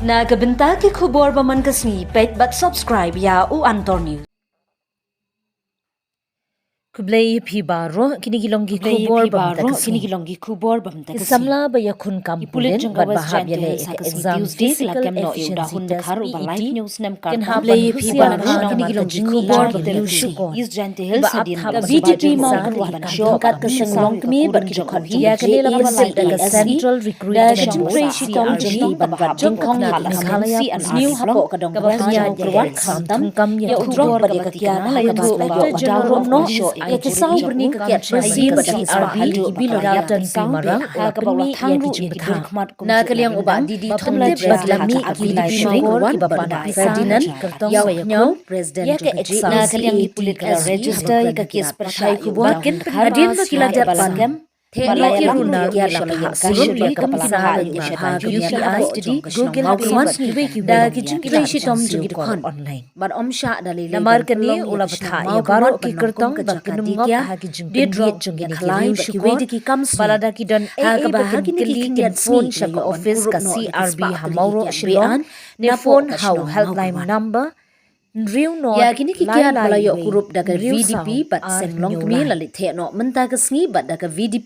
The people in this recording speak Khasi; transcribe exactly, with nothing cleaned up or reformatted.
Na ka bynta ki khubor ba man ka sngi, peit bad subscribe ïa u Antor News. Khublei ïa phi baroh, kine ki long ki khubor ba man ka sngi. Ki samla ba ïakhun kam pulit bad ba hap ïaleh ïa ka exam physical efficiency test, P E T, kin hap ban husiar ha kine ki long ki khubor ba man ka sngi. Kiba ap ha ka V D P Mawkyrwat, ryngkat ka seng longkmie bad ki dkhot jong ka G A S E, da ka Central Recruitment Board, C R B, jong ka Meghalaya, kaba pynïaid ïa ka exam thungkam ïa u drok bad ïa ka kiad ha ka Inspector General of Police, ïa ki saw byrni ka kiad P C bad C R B, ki biloriat Tansi Marak, ha kaba la pynmih ïa ki jingpyrkhat. Na ka liang u Bah D D Thongtip bad la mih ki V D P Mawkyrwat, i Bah Ferdinand Kyrtong, Ïawhñiaw, President jong ka G A S E. Na ka liang ki pulit ki la register ïa ka case pyrshah ïa u Bah Dawhun Dkhar, hadien ba ki la dep ban theh noh ki runar, ki la phah shuh ïa ka pisa lane ka U P I, Google AdSense bad kiwei kiwei, da ki jingtrei shitom jong ki dkhot online. Bad ym shah da lei lei, namar kane u la bthah ïa baroh ki kyrtong ba kin ym ngop ha ki jingpynbit jong kine ki riew shukor, ba lada ki don ei ei ba kin kylli, kin phone sha ka office ka C R B ha Mawroh, Shillong, ne phone ha u helpline number hynriew noh lai lai wei wei. Ïa kine ki kiad ba la ïoh kurup da ka V D P bad seng longkmie la leit theh noh mynta ka sngi bad da ka V D P